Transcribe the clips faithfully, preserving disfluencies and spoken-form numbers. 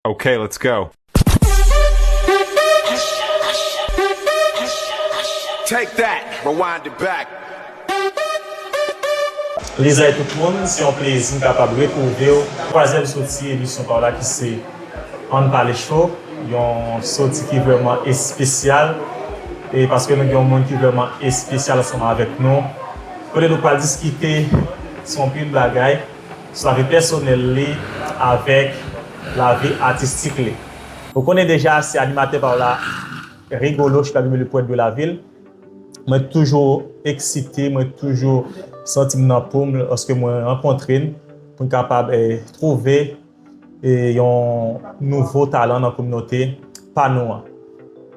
Okay, let's go. Take that, rewind it back. Lizay tout moun, se yon plezi m kapab retwouve w. Twazyèm soti emisyon pa w la ki se Ann Pale Show, yon soti ki vrèman espesyal. E paske nou gen yon moun ki vrèman espesyal ansanm avèk nou. Kote nou pral diskite sou anpil bagay, sou lavi pèsonèl li avèk lavi atistik li. Ou konnen deja, se animatè pa w la, Rigolo, Chita Bebe le poète de la ville. Mwen toujou eksite, mwen toujou santi m nan po m lòske mwen rankontre l, pou n kapab eh, twouve eh, yon nouvo talan nan kominote pa nou an.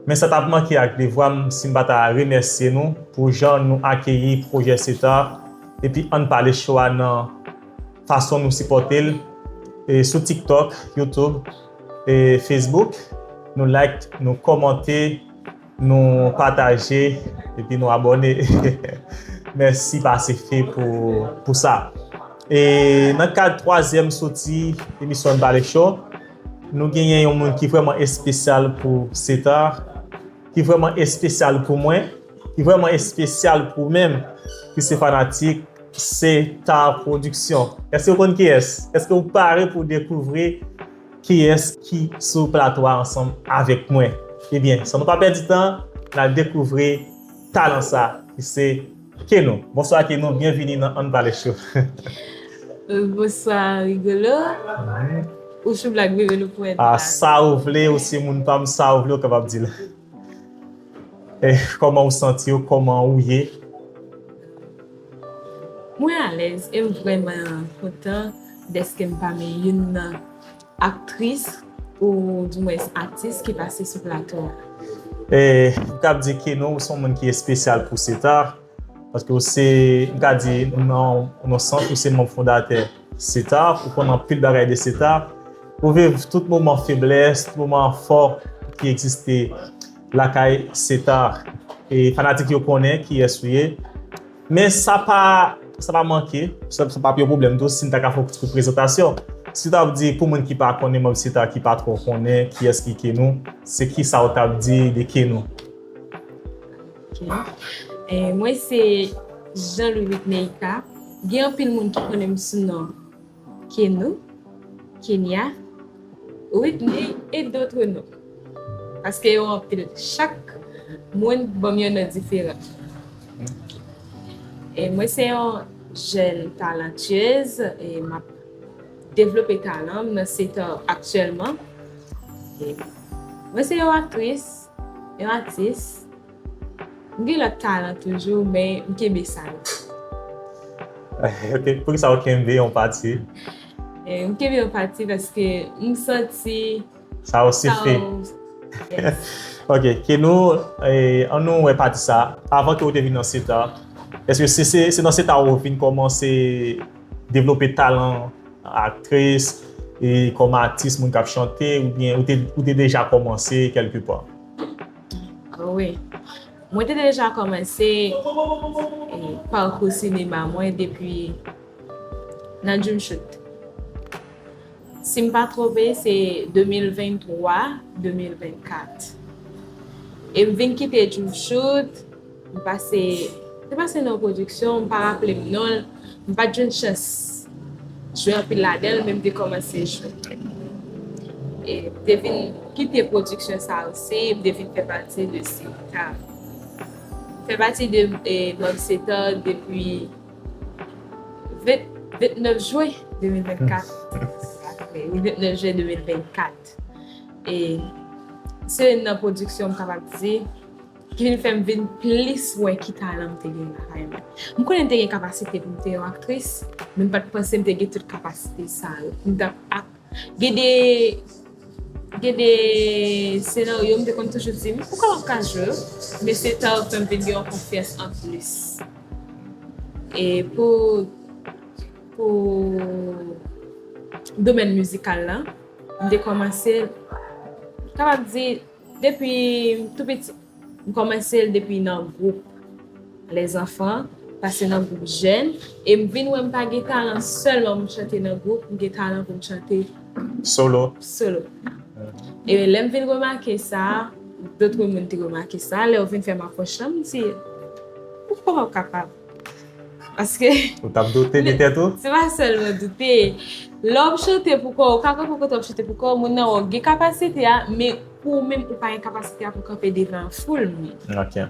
Men sa t ap manke ak devwa m si m pa ta remèsye nou pou jan nou akeyi pwojè Setar epi Ann Pale Show a nan fason nou sipòte l eh, sou TikTok, YouTube, eh, Facebook. Nou like, nou kòmante, nou pataje epi nou abòne. Mèsi Pasifik pou, pou sa. E nan kad twazyèm soti emisyon Ann Pale Show, nou genyen yon moun ki vrèman espesyal pou Setar, ki vrèman espesyal pou mwen, ki vrèman espesyal pou ou menm, ki se fanatik Setar Production. Èske w konn kiyès? Èske w pare pou dekouvri kiyès ki sou plato a ansanm avèk mwen? Ebyen, san nou pa pèdi tan, n al dekouvri talan sa ki se Keno. Bonswa Keno, byenvini nan Ann Pale Show. Bonswa Rigolo. Ou sou Black Bebe le poète Ah, la. Sa ou vle, ou se moun pa m, sa ou vle, ou kapab di l. Eh, kòman ou santi w, kòman ou ye? Mwen alèz e m vrèman kontan dèske m pami youn nan aktris ou dimwens atis ki pase sou plato a. E m kab di Keno, ou se yon moun ki espesyal pou Setar, paske ou se, m ka di, nan yon sans, ou se manm fondatè Setar, ou konn anpil bagay de Setar, ou viv tout moman feblès, tout moman fò ki egziste lakay Setar. E fanatik yo konnen kiyès ou ye. Men sa pa, sa pa manke, sa, sa pa yon pwoblèm tou, si n ta ka fè yon ti prezantasyon. Si w ta di pou moun ki pa konnen manm Setar, ki pa twò konnen kiyès ki Keno, se kisa w t ap di de Keno? Ok. Eh, mwen se Jean Louis Whitneyka. Gen anpil moun ki konnen m sou non Keno, Kenya, Whitney e dotre non. Paske yo anpil. Chak moun ban m yon non diferan. E mwen se yon jèn talantyez e m ap devlope talan m nan Setar aktyèlman. E mwen se yon aktris, yon atis. M gen lòt talan toujou, men m kenbe sa yo. Ok, poukisa ou kenbe yon pati? E m kenbe yon pati paske m santi Sa yo sifi. Yes. Ok, Keno, eh, ann nou wè pati sa. Avan ke ou te vin nan Setar, èske se, se, se nan Setar ou vin kòmanse devlope talan aktris, e kòm atis, moun k ap chante, oubyen ou te, ou te deja kòmanse kèlke pa? Wi. Mwen te deja kòmanse eh, pakou sinema mwen depi nan Dream Shoot. Si m pa twonpe, se de mil venntwa, de mil vennkat. E m vin kite Dream Shoot, m pase, te pase nan yon pwodiksyon, m pa raple m non l, m pa t jwenn chans jwe anpil ladan l, men m te kòmanse jwe. E m te vin kite pwodiksyon sa osi, m te vin fè pati de Setar. Fè pati de eh, Bob Setar depi vennèf jen de mil vennkat. Wi, vennèf jen de mil vennkat. E se youn nan pwodiksyon m kapab di ki vin fè m vin plis wè ki talan m te gen lakay mwen. M konnen m te gen kapasite pou m te yon aktris, men m pa t panse m te gen tout kapasite sa yo. M t ap ak gen de gen de senaryo m te konn toujou di m poukò m ka jwe yo, men Setar fè m vin gen yon konfyans an plis. E pou pou domèn mizikal la, m te kòmanse, kapab di, depi m tou piti. M kòmanse l depi nan gwoup lèzanfan, pase nan gwoup jèn, e m vin wè m pa gen talan sèlman pou m chante nan gwoup, m gen talan pou m chante Solo. Solo. E lè m vin remake sa, dòt moun te remake sa, lè yo vin fè m apwòch lan, m di, poukò m p ap kapab? Paske. Ou t ap doute de tèt ou? Se pa sèlman doute. Lè w ap chante pou kò w, ou ka kanpe kote w ap chante pou kò w, moun nan wè w gen kapasite a, men ou menm ou pa gen kapasite a pou kanpe devan yon foul moun. Ok.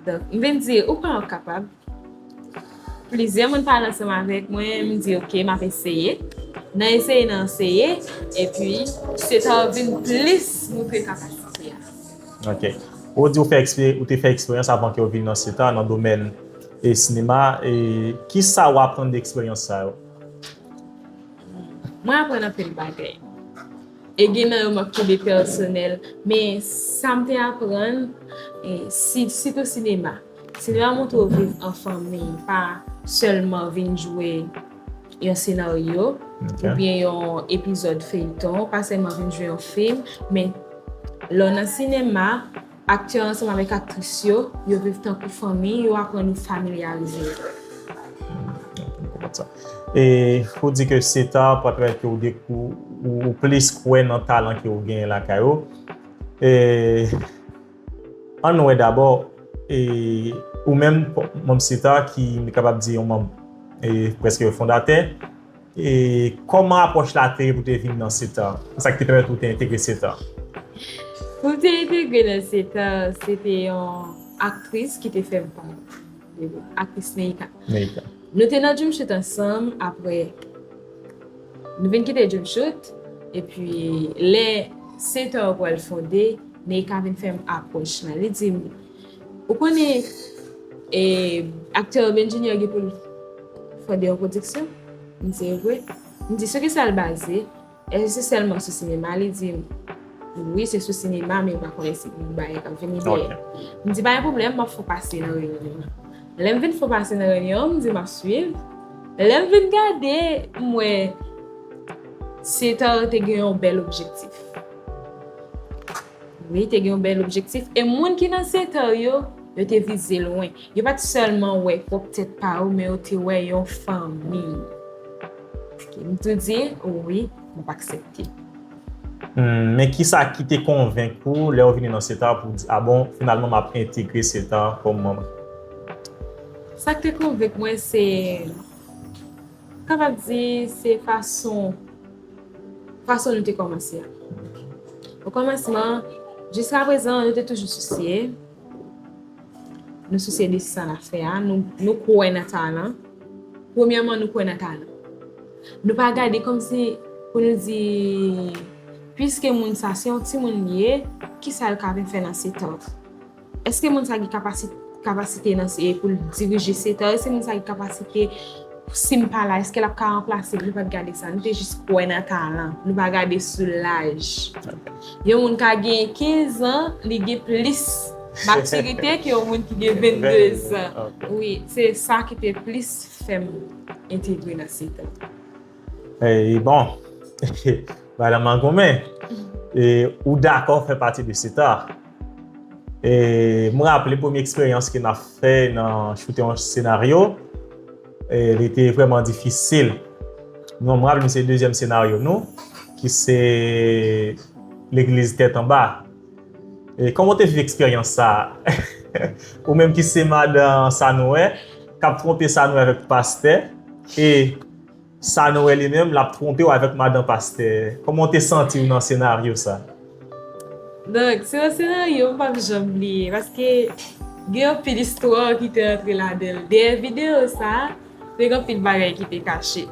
Donk, m vin di, ou pa kapab. Plizyè moun pale ansanm avèk mwen, m di, ok, m ap eseye. Nan eseye, nan eseye, epi, se ta vin plis moutre kapasite a. Ok. Ou di ou fè ekspe- ou te fè eksperyans avan ke ou vin nan seta, nan domèn e sinema. E kisa ou aprann de eksperyans sa yo? Mwen aprann anpil bagay. E gen nan yo m ap kenbe pèsonèl. Men sa m te aprann, e, si, sitou sinema. Sinema montre w viv an fanmi, pa sèlman vin jwe yon senaryo, Ok. Oubyen yon epizòd feyton, pa sèlman vin jwe yon fim, men lè w nan sinema, aktè ansanm avèk aktris yo, yo viv tankou fanmi, yo aprann ou familyarize. Konprann sa. E ou di ke seta pou pèmèt ke ou dekou- ou, ou plis kwè nan talan ke ou genyen lakay ou. E ann wè dabò, e ou menm, manm seta ki m kapab di yon manm, e prèske fondatè, e kòman apwòch la te ye pou te vin nan seta? Sa ki te pèmèt ou te entegre seta? Pou m te entegre nan seta, se te yon aktris ki te fè m konnen. Aktris Neika. Neika. Nou te nan Dream Shoot ansanm, apre nou vin kite Dream Shoot, epi lè seta pral fonde, Neika vin fè m apwòch lan. Li di m, ou konnen, e, aktè Urban Junior gen pou l fonde yon pwodiksyon? M di, e vre. M di, sou kisa l baze? Èske se sèlman sou sinema? Li di m, wi, se sou sinema, men ou pa konnen si gen bagay k ap vini dèyè. M di, pa gen pwoblèm, m ap fè w pase nan reyinyon an. Lè m vin fè w pase nan reyinyon an, m di m ap swiv. Lè m vin gade, m wè seta te gen yon bèl objektif. Wi, te gen yon bèl objektif. E moun ki nan seta yo, yo te vize lwen. Yo pa t sèlman wè pwòp tèt pa yo, men yo te wè yon fanmi. M tou di, wi, m ap aksepte. Hmm, men kisa ki te konvenk ou lè ou vini nan seta pou di, a bon, finalman m ap entegre seta kòm manm? Sa k te konvenk mwen, se, m kapab di, se fason, fason nou te kòmanse a. O kòmansman, jiska prezan, nou te toujou sousye. Nou sousye de sa n ap fè a. Nou, nou kwè nan talan. Premyèman, nou kwè nan talan. Nou pa gade kòmsi pou nou di, piske moun sa se yon timoun li ye, kisa l ka vin fè nan seta? Èske moun sa gen kapasi- kapasite nan se- pou l dirije seta? Èske moun sa gen kapasite, si m pa la, èske l ap ka ranplase m? Nou pa t gade sa. Nou te jis kwè nan talan. Nou pa gade sou laj. Yon moun ka gen kenz an, li gen plis matirite ke yon moun ki gen vennde zan. Wi, se sa ki te plis fè m entegre nan seta. E bon, madan Magoumen, e ou dakò fè pati de seta? E m raple premye eksperyans ke n ap fè nan choute yon senaryo, e li te vrèman difisil. Non, m raple m se dezyèm senaryo nou, ki se Legliz Tèt Anba. E kòman w te viv eksperyans sa a? Ou menm ki se madan Sanouè, k ap twonpe Sanouè avèk pastè, e Sanouè li menm, l ap twonpe w avèk madan pastè. Kòman w te santi w nan senaryo sa? Donk, se yon senaryo m p ap janm bliye, paske gen anpil istwa ki te antre ladan l. Dèyè videyo sa, te gen anpil bagay ki te kache.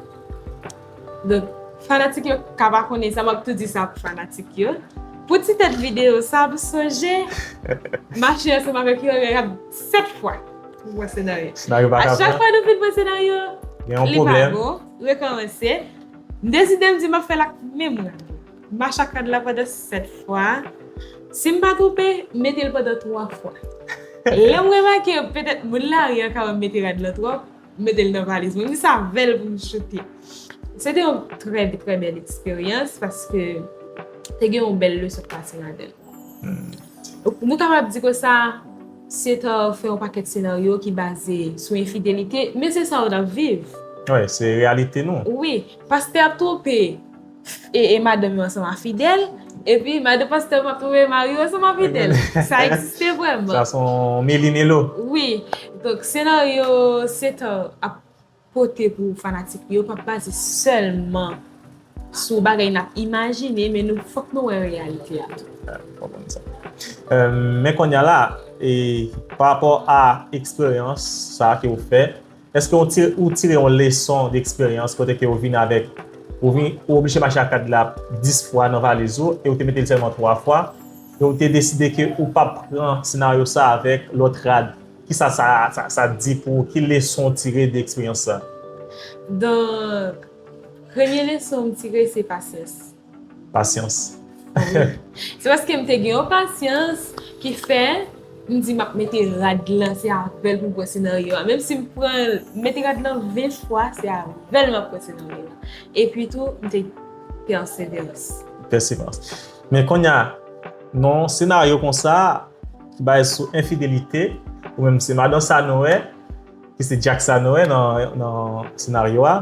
Donk, fanatik yo ka pa konnen sa, m ap tou di sa pou fanatik yo. Pou ti tèt videyo sa, m sonje mache ansanm avèk yo, rad sèt fwa pou pran senaryo. Senaryo pa A ka chak pran. Fwa nou fin pran senaryo, Gen yon li pa pwoblèm. Bon, rekòmanse. M deside m di m ap fè l ak menm rad. M mache ak rad la pandan sèt fwa. Si m pa twonpe, m mete l pandan twa fwa. Lè m remake, petèt moun lari an ka wè m mete rad lan twòp, m mete l nan valiz mwen. M di sa avè l pou m choute. Se te yon trè, trè bèl eksperyans paske te gen yon bèl leson k pase ladan l. Nou kapab di konsa, seta fè yon pakèt senaryo ki baze sou enfidelite, men se sa yo n ap viv. Wi, se reyalite nou. Wi, pastè ap twonpe e, e madanm yo ansanm a Fidel, epi madan pastè m ap twouve mari yo ansanm a Fidel. Sa egziste vrèman. Sa se yon meli melo. Wi. Donk, senaryo Setan ap pote pou fanatik yo p ap baze sèlman sou bagay n ap imajine, men nou fòk nou wè reyalite a tou. Ah, m konprann sa. Euh, men kounye a la, e, pa rapò a eksperyans sa ke w fè, èske w tire, ou tire yon leson de eksperyans kote ke w vin avèk, ou vin, ou oblije mache ak rad la dis fwa nan valiz ou, e w te mete l sèlman twa fwa, e w te deside ke ou p ap pran senaryo sa avèk lòt rad? Kisa sa, sa, sa di pou ou? Ki leson w tire de eksperyans sa? Donk, premye leson m tire se pasyans. Pasyans. Wi. Se paske m te gen yon pasyans ki fè m di m ap mete rad lan, se avè l pou m pran senaryo a. Menm si m pran, m mete rad lan ven fwa, se avè l m ap pran senaryo a. Epi tou, m te pèseverans. Pèseverans. Men kounye a, nan senaryo konsa, ki baze sou enfidelite, ou menm se madan Sanoè, ki se Jack Sanoè nan, nan senaryo a,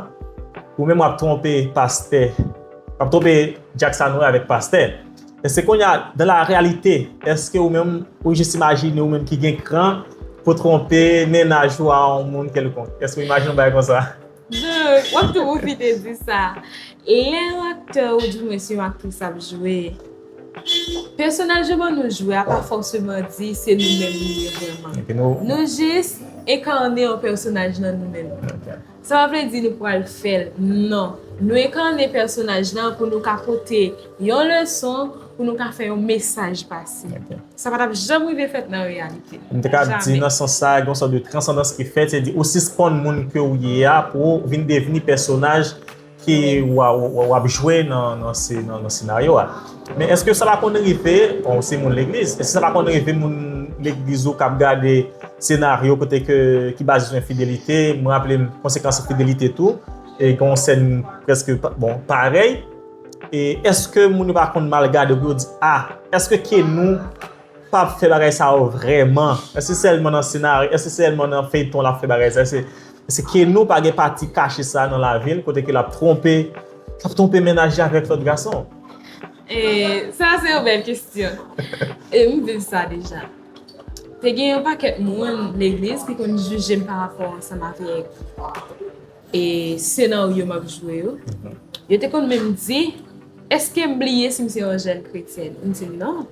ou menm w ap twonpe pastè, w ap twonpe Jack Sanoè avèk pastè. Èske kounye a, dans la réalité, èske ou menm, ou jis imajine ou menm ki gen kran pou twonpe mennaj ou a yon moun kèlkonk? Èske ou imajine yon bagay konsa? Donk, w ap tou pwofite di sa. Lè yon aktè oudimwens yon aktris ap jwe, pèsonaj yo ban nou jwe a pa fòseman di se nou menm li ye vrèman. Epi nou Nou jis enkane yon pèsonaj nan nou menm. Ok. Sa pa vle di nou pral fè l, non. Nou enkane pèsonaj lan pou nou ka pote yon leson, pou nou ka fè yon mesaj pase. Ok. Sa pa t ap janm rive fèt nan reyalite. M te ka di, nan sans sa, gen yon sòt de transandans ki fèt, se di ou sispann moun ke w ye a pou w vin devni pèsonaj ke w a, w a, w ap jwe nan, nan se-, nan, nan senaryo a. Men èske sa pa konn rive, bon, ou se moun legliz, èske sa pa konn rive moun legliz ou k ap gade senaryo kote ke, ki baze sou enfidelite, mwen raple m konsekans enfidelite tou, e gen yon sèn prèske pa-, bon, parèy, e èske moun yo pa konn mal gade pou yo di, ah, èske ke nou p ap fè bagay sa yo vrèman? Èske sèlman nan senaryo, èske sèlman nan feyton l ap fè bagay sa? Èske, èske Kenou pa gen pati kache sa nan lavi l, kote ke l ap twonpe, l ap twonpe mennaj li avèk lòt gason? E, sa se yon bèl kesyon. E m viv sa deja. Te gen yon pakèt moun legliz ki konn jije m pa rapò ansanm avèk e senaryo m ap jwe yo. Yo te konn menm di, èske m bliye si m se yon jèn kretyèn? M di non,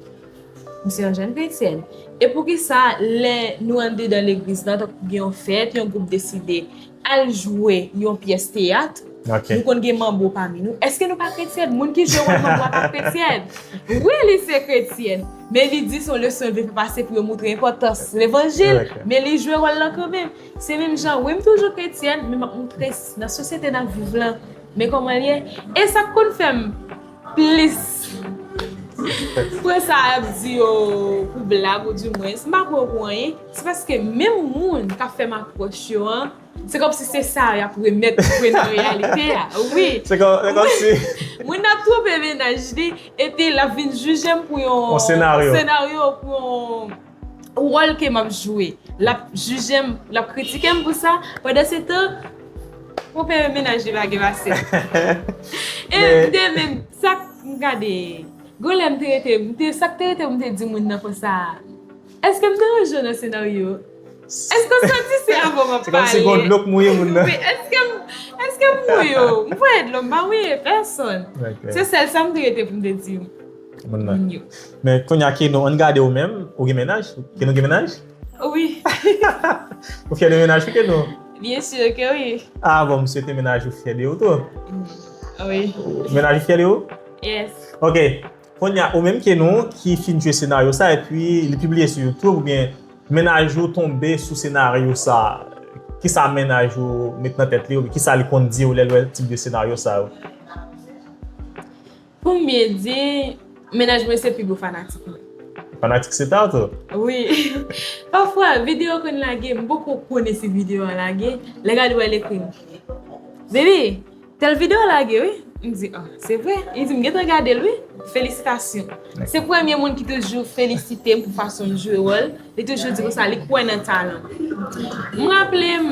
m se yon jèn kretyèn. E poukisa lè nou anndedan legliz la, tankou gen yon fèt, yon gwoup deside al jwe yon pyès teyat, nou konn gen manbo pami nou, èske nou pa kretyèn? Moun ki jwe wòl manbo a pa kretyèn? Wi, li se kretyèn, men li di se yon leson l vle fè pase pou yo moutre enpòtans levanjil, men li jwe wòl lan kanmenm. Se menm jan, wi, m toujou kretyèn, men m ap moutre s-, nan sosyete n ap viv lan, men kòman l ye. E sa k konn fè m plis pran sa y ap di yo pou blag, oudimwens, m pa pran yo pou anyen, se paske menm moun k ap fè m apwòch yo an, se kòmsi se sa y ap remèt vre nan reyalite a. Wi. Se kòm, se kòmsi moun nan ap twonpe mennaj li, epi l ap vin jije m pou yon senaryo, pou yon wòl ke m ap jwe. L ap jije m, l ap kritike m pou sa. Pandansetan, twonpe mennaj li pa gen pase. E m te menm, sa k m gade, gon lè m te rete, m te, sa k te rete pou m te di moun nan konsa, èske m deranje w nan senaryo? Èske w santi se avè w m ap pale? Se kòmsi gon dlo k mouye moun nan. Wi, èske m, èske m mouye w? M voye dlo, m pa mouye pèsonn. Se sèl sa m te rete pou m te di moun nan. Men kounye a, Kenou, ann gade ou menm, ou gen mennaj? Kenou gen mennaj? Wi. Ou fyè de mennaj ou, Kenou? Byen si ke wi. Ah bon, m swete mennaj ou fyè de ou tou. Wi. Mennaj ou fyè de ou? Yes. Ok. Kounye a, ou menm Kenou ki fin jwe senaryo sa, epi li pibliye sou YouTube, oubyen mennaj ou tonbe sou senaryo sa, kisa mennaj ou met nan tèt li, oubyen kisa li konn di w lè l wè tip de senaryo sa yo? Pou m byen di, mennaj mwen se pi gwo fanatik mwen. Fanatik Seta tou? Wi. Pafwa, videyo konn lage, m poko konnen si videyo an lage, lè gade w, l ekri m, Baby, tèl videyo lage, wi. M di, ah, se vre? Li di, m gentan gade l, wi. Felisitasyon. Se premye moun ki toujou felisite m pou fason m jwe wòl. Li toujou di konsa, li kwè nan talan m. M raple m,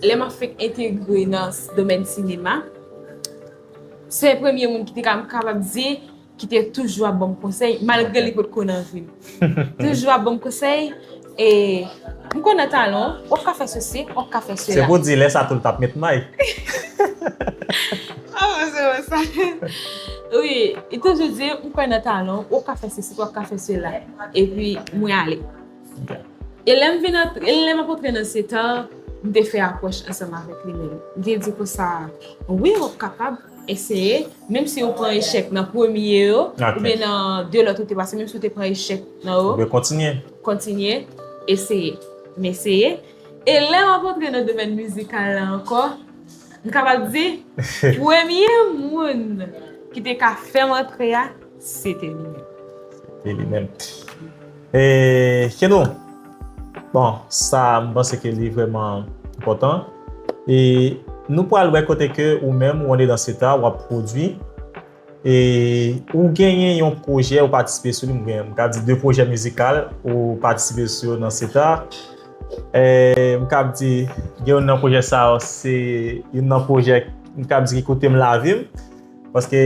lè m ap fenk entegre nan s-, domèn sinema, se premye moun ki te ka, m kapab di, ki te toujou ap ban m konsèy, malgre li potko nan vi m. Toujou ap ban m konsèy, e m kwè nan talan w, w ap ka fè sesi, w ap ka fè sela. Se pou di lè sa tou l t ap met may. Ah, se wè sa. Wi, li toujou di, m kwè nan talan w, w ap ka fè sesi, w ap ka fè sela. Epi, mwen ale. E lè m vin antre, e lè m ap antre nan seta, m te fè apwòch ansanm avèk li menm. M te di konsa, wi, w ap kapab eseye, menm si w pran echèk nan premye yo, oubyen nan de lòt ou te pase, menm si w te pran echèk nan yo, kontinye, eseye. M eseye. E lè m ap antre nan domèn mizikal la ankò, m kapab di, premye moun ki te ka fè m antre a, se te li menm. Se li menm. E, Keno, bon, sa, m panse ke li vrèman enpòtan. E nou pral wè kote ke ou menm, ou andedan seta, w ap pwodui. E ou genyen yon pwojè ou patisipe sou li, m gen, m ka di de pwojè mizikal ou patisipe sou yo nan seta. E m ka di, gen youn nan pwojè sa yo, se youn nan pwojè, m ka di, ki koute m lavi m. Paske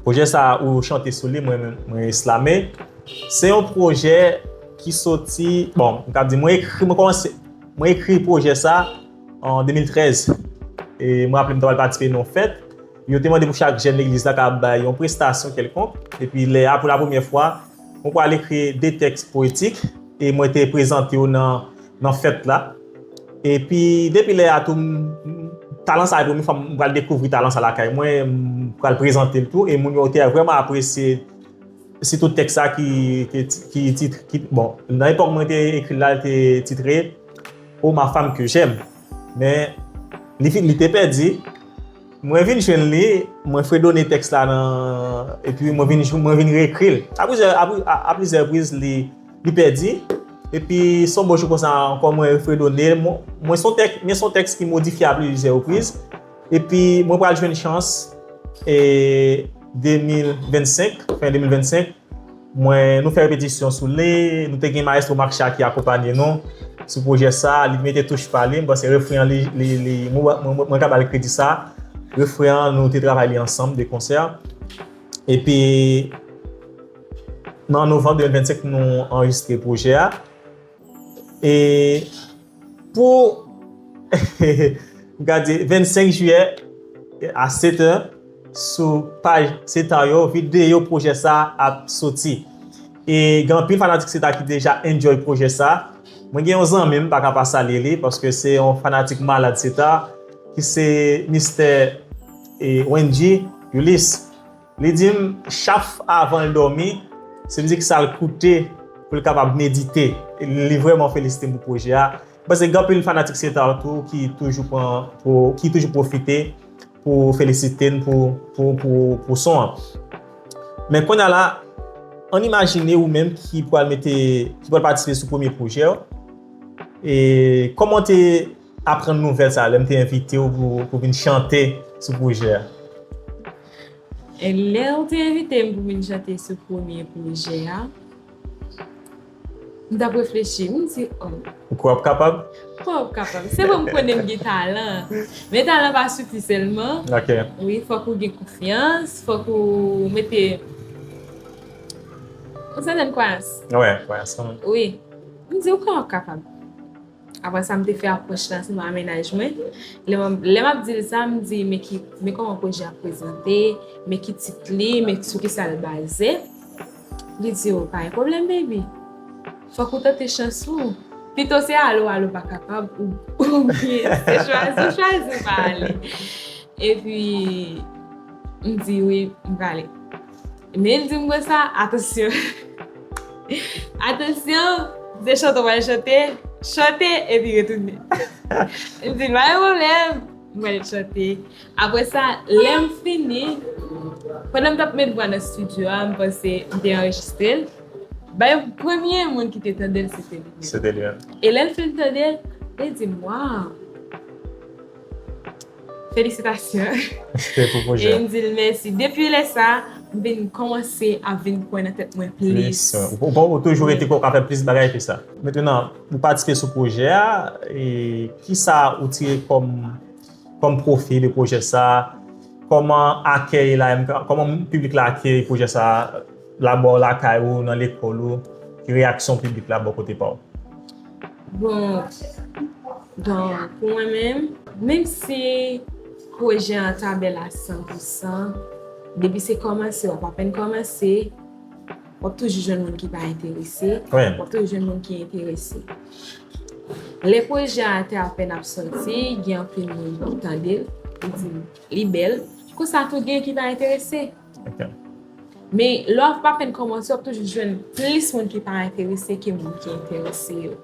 pwojè sa ou chante sou li, mwen, mwen, mwen slame. Se yon pwojè ki soti, bon, m ka di, mwen ekri, mwen kòmanse, mwen ekri pwojè sa an de mil trèz. E mwen raple m ta pral patisipe nan yon fèt. Yo te mande pou chak jèn legliz la ka bay yon prestasyon kèlkonk. Epi lè a, pou la premyè fwa, mwen pral ekri de tèks powetik e mwen te prezante yo nan, nan fèt la. Epi depi lè a tou, m, m, talan sa a, premye fwa m pral dekouvri talan sa lakay mwen, m pral prezante l tou, e moun yo te vrèman apresye, sitou tèks sa ki, ki, ki tit-, ki, bon, nan epòk mwen te ekri l la, l te titre Oh ma femme que j'aime. Men, li, li te pèdi. Mwen vin jwenn li, mwen fredone tèks la nan, epi mwen vin, mwen vin reekri l. A plizyè, a, a, a plizyè repriz, li, li pèdi. Epi, se yon bon jou konsa ankò, mwen fredone l. Mwen, mwen se yon tèks, men se yon tèks ki modifye a plizyè repriz. Epi, mwen pral jwenn chans, e, de mil vennsenk, fen de mil vennsenk, mwen, nou fè repetisyon sou li, nou te gen Maestro Maksha ki akonpanye nou sou pwojè sa, li mete touch pa li, m panse refren an, li, li, li, mwen, mwen, mwen, mwen ka ba l kredi sa, refren an, nou te travay li ansanm, de konsè. Epi, nan novanm de mil vennsenk, nou anrejistre pwojè a. E pou, m ka di, vennsenk jiyè a sèt è, sou paj Seta yo, videyo pwojè sa a ap soti. E gen anpil fanatik Seta ki deja enjoy pwojè sa. Mwen gen yon zanmi m, m pa ka pa salye li, paske se yon fanatik malad Seta, ki se mistè, e, Wendy Ulysse. Li di m, chak avan l dòmi, se mizik sa l koute pou l kapab medite. E li vrèman felisite m pou pwojè a. M panse gen anpil fanatik Seta tou ki toujou pran, pou, ki toujou pwofite pou felisite n pou, pou, pou, pou son an. Men kounye a la, ann imajine ou menm ki pral mete, ki pral patisipe sou premye pwojè w. E kòman w te aprann nouvèl sa a, lè m te envite w pou, pou vin chante sou pwojè a? E lè w te envite m pou vin chante sou premye pwojè a, m t ap reflechi, m di, oh. Ou kwè w ap kapab? Kwè w ap kapab. Se vre m konnen m gen talan, men talan pa sifi sèlman. Ok. Wi, fòk ou gen konfyans, fòk ou mete yon sètèn kwayans. Wi, kwayans kanmenm. Wi. M di, ou kwè w ap kapab. Apre sa, m te fè apwòch la ansanm ak mennaj mwen. Lè m, lè m ap di l sa, m di, men ki, men kòman pwojè a prezante, men ki tit li, men sou ki sa l baze. Li di, oh, pa gen pwoblèm, baby. Fòk ou tante chans ou. Pito se alo, alo pa kapab, ou, oubyen se chwazi, ou chwazi ou pa ale. Epi, m di, wi, m prale. Men l di m konsa, atansyon. Atansyon, se chante w pral chante, chante epi retounen. M di, pa gen pwoblèm, m pral chante. Apre sa, lè m fini, pandan m t ap met vwa nan estidyo a, m panse m te anrejistre l. Bay premye moun ki te tande l, se te li menm. Se te li menm. E lè l fin tande l, li di m, waw! Felisitasyon. Pou pwojè. E m di l mèsi. Depi lè sa, m vin kòmanse ap vin kwè nan tèt mwen plis. Plis, wi. Ou, ou, ou toujou rete kwè w ka fè plis bagay ke sa. Mentnan, ou patisipe sou pwojè a, e kisa ou tire kòm, kòm pwofi de pwojè sa? kòman akèy la, kòman piblik la akèy pwojè sa a, labò lakay ou, nan lekòl ou, ki reyaksyon piblik la bò kote pa w? Bon, donk, pou mwen menm, menm si pwojè an ta bèl a san pou san, depi se kòmanse, w ap apèn kòmanse, w ap toujou jwenn moun ki pa enterese, w ap toujou jwenn moun ki enterese. Lè pwojè a te apèn ap sòti, gen anpil moun k ap tande l, yo di li bèl. Konsa tou gen ki pa enterese. Men lè w ap apèn kòmanse, w ap toujou jwenn plis moun ki pa enterese ke moun ki enterese yo.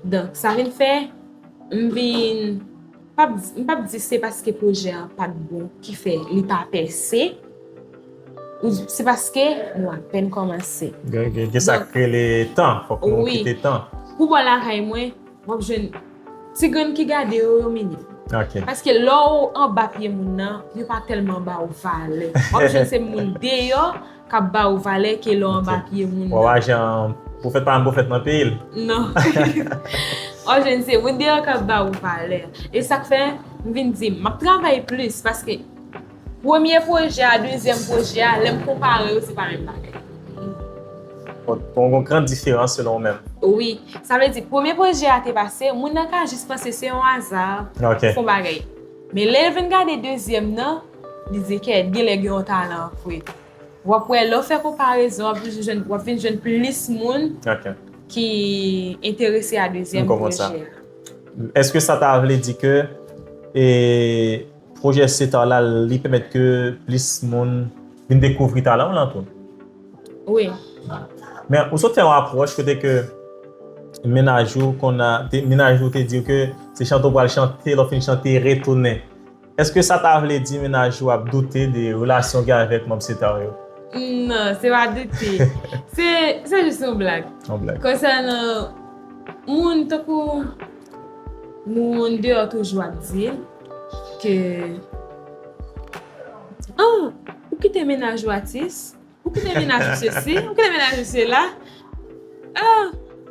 Donk, sa vin fè, m vin, m p ap di se paske pwojè an pa t bon ki fè li pa pèse, se paske nou apèn kòmanse. Gen sa k rele tan, fòk nou kite tan. Pou bò lakay mwen, w ap jwenn ti grenn ki gade yo, yo minim. Paske lè w anba pye moun nan, yo pa tèlman ba w valè. W ap jwenn se moun deyò k ap ba w valè ke lè w anba pye moun nan. Wawa jan pwofèt pa janm pwofèt nan peyi l. Non. W ap jwenn se moun deyò k ap ba w valè. E sa k fè m vin di m ap travay plis paske premye pwojè a, dezyèm pwojè a, lè m konpare yo, se pa menm bagay. Bon, gon gran diferans selon ou menm. Wi. Sa vle di, premye pwojè a te pase, moun nan ka jis panse se yon aza, fon bagay. Men lè l vin gade dezyèm nan, li di kèt, genlè gen yon talan vre. W ap wè, lè w fè konparezon, w ap vin jwenn, w ap vin jwenn plis moun ki enterese a dezyèm pwojè a. Èske sa ta vle di ke e, pwojè Setar la, li pèmèt ke plis moun vin dekouvri talan w lan tou? Wi. Men ou sot fè yon apwòch kote ke mennaj ou konn a, te, mennaj ou te di w ke se chante w pral chante, lè w fin chante, retounen. Èske sa ta vle di mennaj ou ap doute de relasyon w gen avèk manm Setar yo? Non, se pa doute. Se, se jis yon blag. Yon blag. Konsènan moun tankou moun deyò toujou ap di ke, ah, ou kite mennaj ou atis, ou kite mennaj ou sesi, ou kite mennaj ou sela. Ah,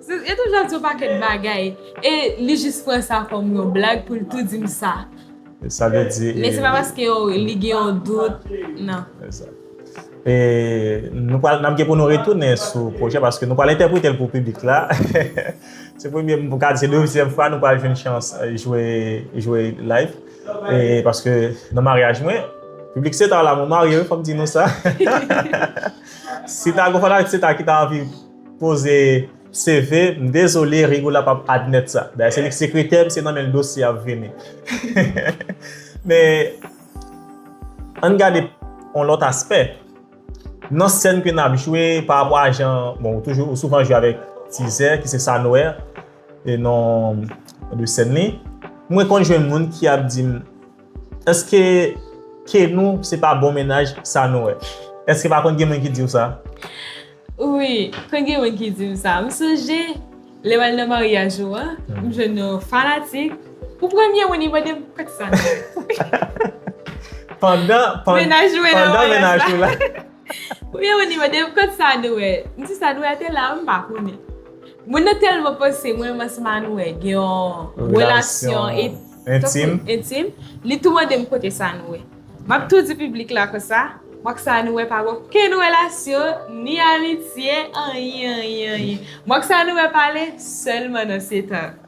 yo toujou ap di yon pakèt bagay. E li jis pran sa kòm yon blag pou l tou di m sa. Sa vle di. Men se pa paske li gen yon dout, non. E nou pral, n ap gen pou nou retounen sou pwojè paske nou pral entèprete l pou piblik la. Se premye, m ka di se dezyèm fwa nou pral jwenn chans jwe, jwe live. E paske nan maryaj mwen, piblik Setar la, mwen marye wi, fò m di nou sa. Si ta gon fanatik Setar ki ta anvi poze C V, m dezole, Rigola p ap admèt sa. Dayè, se li k sekretè m, se nan men l dosye ap vini. Men, ann gade yon lòt aspè. Nan sèn ke n ap jwe, pa rapò a jan, bon, ou toujou, ou souvan jwe avèk Tizè, ki se Sanouè, e non de sèn li. Mwen konn jwenn moun ki ap di m, èske Kenou se pa bon mennaj Sanouè? Èske pa konn gen moun ki di w sa? Wi, konn gen moun ki di m sa. M sonje, lè m al nan maryaj ou an, m jwenn yon fanatik. Pou premye moun, li mande m kot Sanouè. Pandan, pandan mennaj ou la. Premye moun, li mande m kot Sanouè. M di Sanouè te la, m pa konnen. Moun nan tèlman panse mwen, m ansanm a Sanouè gen yon relasyon entim. Li tou mande m kote Sanouè. M ap tou di piblik la konsa, m ak Sanouè pa gen okenn relasyon, ni amitye, anyen, anyen, anyen. M ak Sanouè pale sèlman nan Setan.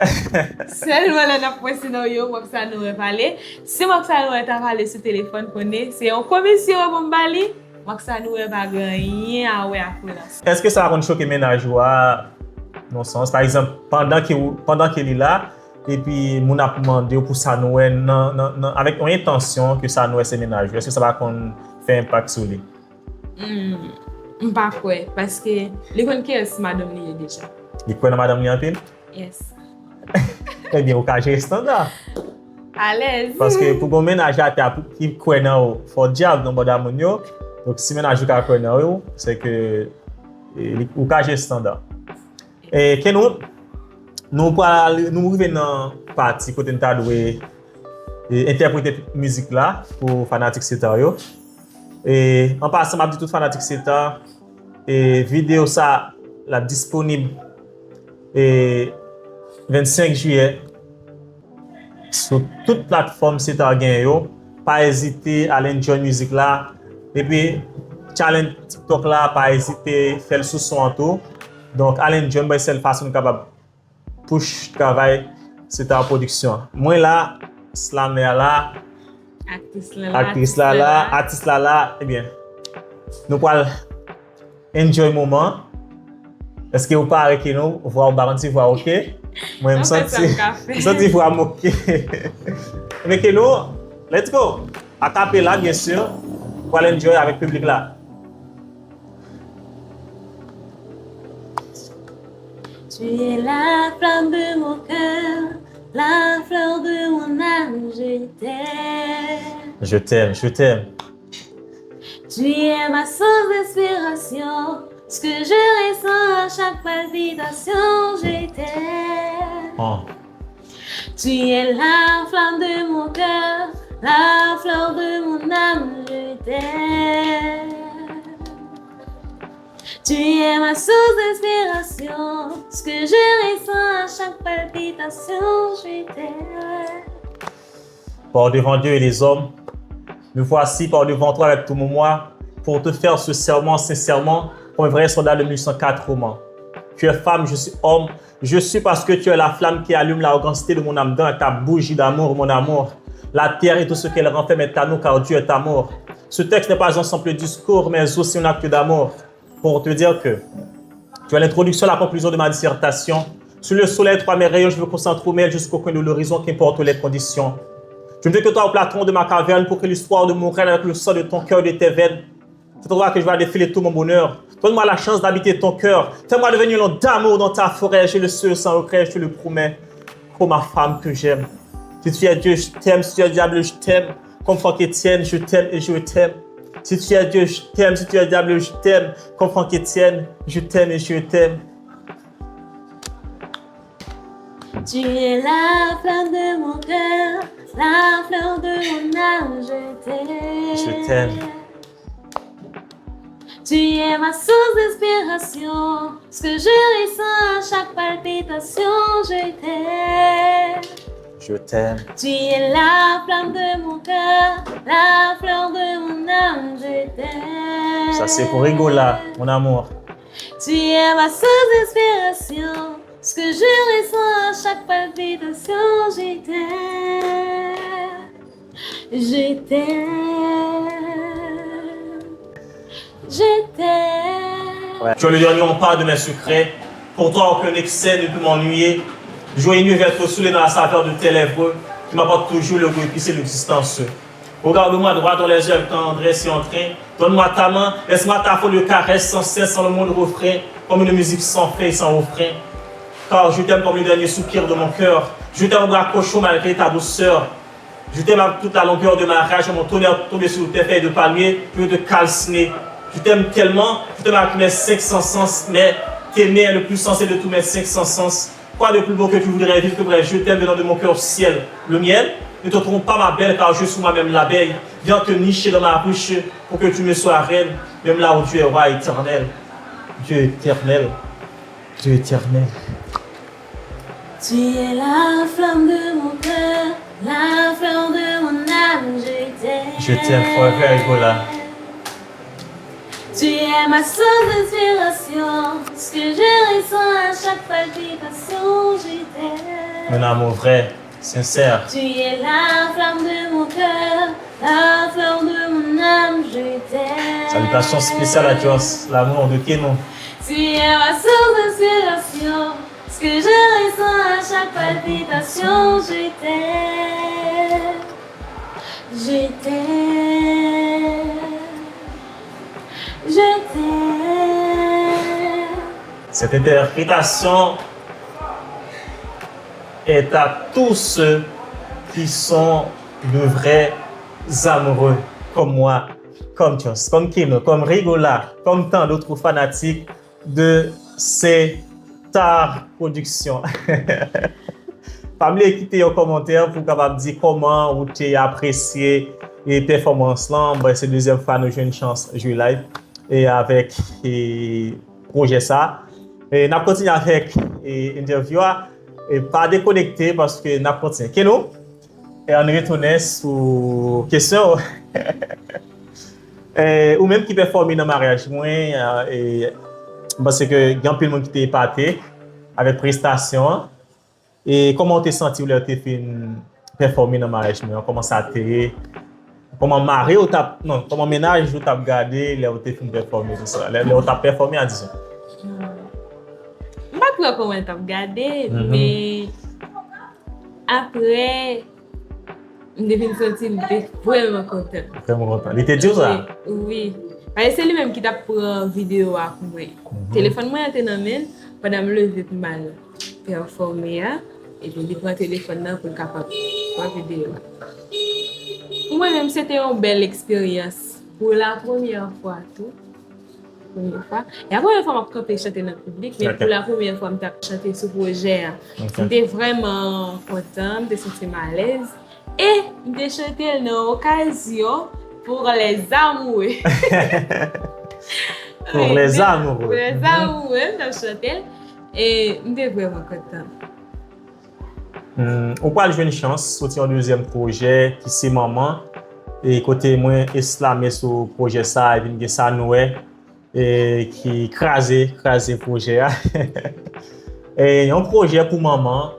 Sèlman lè n ap pran senaryo, m ak Sanouè pale. Si m ak Sanouè ta pale sou telefòn, konnen se yon komisyon pou m ba li, m ak Sanouè pa gen anyen a wè ak relasyon. Èske sa konn choke mennaj ou a, nan sans, pa egzanp, pandan ke ou, pandan ke li la, epi moun ap mande w pou Sanouè nan, nan, nan, avèk yon entansyon ke Sanouè se mennaj ou, èske sa pa konn fè enpak sou li? Hmm, m pa kwè, paske li konn kiyès madanm li ye deja. Li kwè nan madanm li anpil? Yes. Ebyen, ou ka jere estanda. Alèz. Paske pou gon mennaj atè a ki kwè nan ou, fò dyab nan bò damoun yo. Donk, si mennaj ou ka kwè nan ou, se ke e, li, ou ka jere estanda. E, Kenou, nou pral, nou rive nan pati kote n ta dwe e, entèprete mizik la pou fanatik Setan yo. E, an pasan, m ap di tout fanatik Setan, e, videyo sa, l ap disponib e, vennsenk jiyè sou tout platfòm Setan genyen yo. pa ezite al enjoy mizik la. Epi, challenge TikTok la, pa ezite fè l sou son an tou. Donk, al enjoy, mwen, sèl fason nou kapab push travay Star Production. Mwen la, slamè a la, aktris la la, atis la la, ebyen, nou pral enjoy moman. Èske ou pare, Keno? Vwa ou, m pa konn si vwa oke. Mwen, m santi, m santi vwa m oke. Men Keno, let's go! Akapela, byen si. Pral enjoy avèk piblik la. Tu es la flamme de mon cœur, la fleur de mon âme, je t'aime. Je t'aime, je t'aime. Tu es ma source d'inspiration, ce que je ressens à chaque palpitation, je t'aime. Oh. Tu es la flamme de mon cœur, la fleur de mon âme, je t'aime. Tu es ma source d'inspiration, ce que je ressens à chaque palpitation, je t'aime. Par devant Dieu et les hommes, me voici par devant toi avec tout mon moi, pour te faire ce serment sincèrement, comme un vrai soldat de mille huit cent quatre romans. Tu es femme, je suis homme, je suis parce que tu es la flamme qui allume l'arrogancité de mon âme dans ta bougie d'amour, mon amour. La terre et tout ce qu'elle renferme est à nous, car Dieu est amour. Ce texte n'est pas un simple discours, mais aussi un acte d'amour. Pour te dire que tu es l'introduction, la conclusion de ma dissertation. Sous le soleil, toi mes rayons, je veux qu'on s'entremêle jusqu'au coin de l'horizon, qu'importe les conditions. Je ne veux que toi au plafond de ma caverne pour que l'histoire de mon rêve avec le sang de ton cœur de tes veines. C'est toi que je vais défiler tout mon bonheur. Donne-moi la chance d'habiter ton cœur. Fais-moi devenir l'ombre d'amour dans ta forêt. Je le serai sans regret, je te le promets. Oh ma femme que j'aime. Si tu es Dieu, je t'aime. Si tu es diable, je t'aime. Comme Franck Etienne, je t'aime et je t'aime. Si tu es Dieu, je t'aime. Si tu es diable, je t'aime. Comme Franck Etienne, je t'aime et je t'aime. Tu es la flamme de mon cœur, la fleur de mon âme, je t'aime. Je t'aime. Tu es ma source d'inspiration, ce que je ressens à chaque palpitation, je t'aime. Je t'aime. Tu es la flamme de mon cœur, la fleur de mon âme, je t'aime. Sa se pou Rigola, mon amour. Tu es ma source d'inspiration, ce que je ressens à chaque palpitation, je t'aime. Je t'aime. Je t'aime. Ouais. Tu es le dernier rempart de mes secrets. Pour toi, aucun excès ne peut m'ennuyer. Joyeux anniversaire au soleil dans la saveur de tes lèvres, qui m'apporte toujours le goût épicé de l'existence. Regarde-moi droit dans les yeux avec tendresse et entrain. Donne-moi ta main, laisse-moi ta folle caresse sans cesse, sans le moindre refrain, comme une musique sans fin et sans refrain. Car je t'aime comme le dernier soupir de mon cœur. Je t'aime au bras cochon malgré ta douceur. Je t'aime avec toute la longueur de ma rage, mon tonnerre tombé sur tes feuilles de palmier, je veux te calciner. Je t'aime tellement, je t'aime avec mes cinq cents sens, mais t'aimer est le plus sensé de tous mes cinq cents sens. Quoi de plus beau que tu voudrais vivre que vrai je t'aime venant de mon cœur ciel, le miel? Ne te trompe pas, ma belle, car je suis moi-même l'abeille. Viens te nicher dans ma ruche pour que tu me sois reine, même là où Dieu est roi éternel. Dieu éternel. Dieu éternel. Tu es la flamme de mon cœur, la fleur de mon âme, je t'aime. Je t'aime forever, Rigola. Tu es ma source d'inspiration, ce que je ressens à chaque palpitation, je t'aime. Mon amour vrai, sincère. Tu es la flamme de mon cœur, la fleur de mon âme, je t'aime. Salutations spéciales à Joss, l'amour de Keno. Tu es ma source d'inspiration, ce que je ressens à chaque palpitation, je t'aime. Je t'aime. Je t'aime. Cette interprétation est à tous ceux qui sont de vrais amoureux, comme moi, comme Joss, comme Keno, comme Rigola, comme tant d'autres fanatiques de Star Production. Pa bliye kite yon kòmantè pou w kapab di kòman ou te apresye e pèfòmans lan. Bon, se dezyèm fwa nou jwenn chans jwe live e avèk e pwojè sa. E n ap kontinye avèk e entèvyou a. E pa dekonekte paske n ap kontinye. Keno, E ann retounen sou kesyon w. E, ou menm ki pèfòme nan maryaj mwen, e, m panse ke gen anpil moun ki te epate avèk prestasyon an. E kòman w te santi w lè w te fin pèfòme nan maryaj mwen an? Kòman sa te ye? Kòman mari w t ap, non, kòman mennaj ou t ap gade lè w te fin pèfòme, tou sa? Lè, lè w t ap pèfòme a, dizon. M pa t wè kòman l t ap gade, men apre, m te vin santi m te vrèman kontan. Vrèman kontan. Li te di w sa? Wi. Paske se li menm ki t ap pran videyo a pou mwen. Telefòn mwen an te nan men l, pandan m leve pou m al pèfòme a, epi li pran telefòn nan pou l kapab pran videyo a. Pou mwen menm, se te yon bèl eksperyans. Pou la premyè fwa tou. Premyè fwa. E la premyè fwa m ap kanpe chante nan piblik, men pou la premyè fwa m t ap chante sou pwojè a. M te vrèman kontan, m te santi m alèz. E m te chante l nan okazyon pour les amoureux. Pour les amoureux. Pour les amoureux, m t ap chante l. E m te vrèman kontan. Hmm, ou pral jwenn chans soti yon dezyèm pwojè ki se Manman. E kote mwen eslame sou pwojè sa, epi m gen sa nou wè, e ki kraze, kraze pwojè a. E yon pwojè pou manman.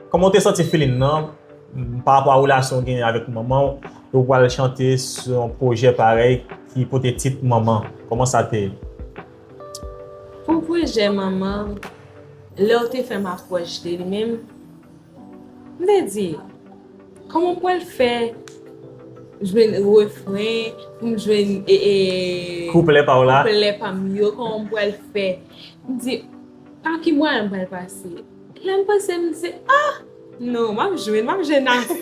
Kòman w te santi feeling nan, m, pa rapò a relasyon w genyen avèk manman w, e w pral chante sou yon pwojè parèy ki pote tit Manman? Kòman sa te ye? Pou pwojè Manman, lè w te fè m apwòch de li menm, m te di, kòman m pral fè jwenn refren, pou m jwenn, e, e, kouplè pa w la? Kouplè pa m yo, kòman m pral fè? M di, pa ki mwayen m pral pase? Lè m panse, m di, ah! Non, m ap jwenn, m ap jwenn ase.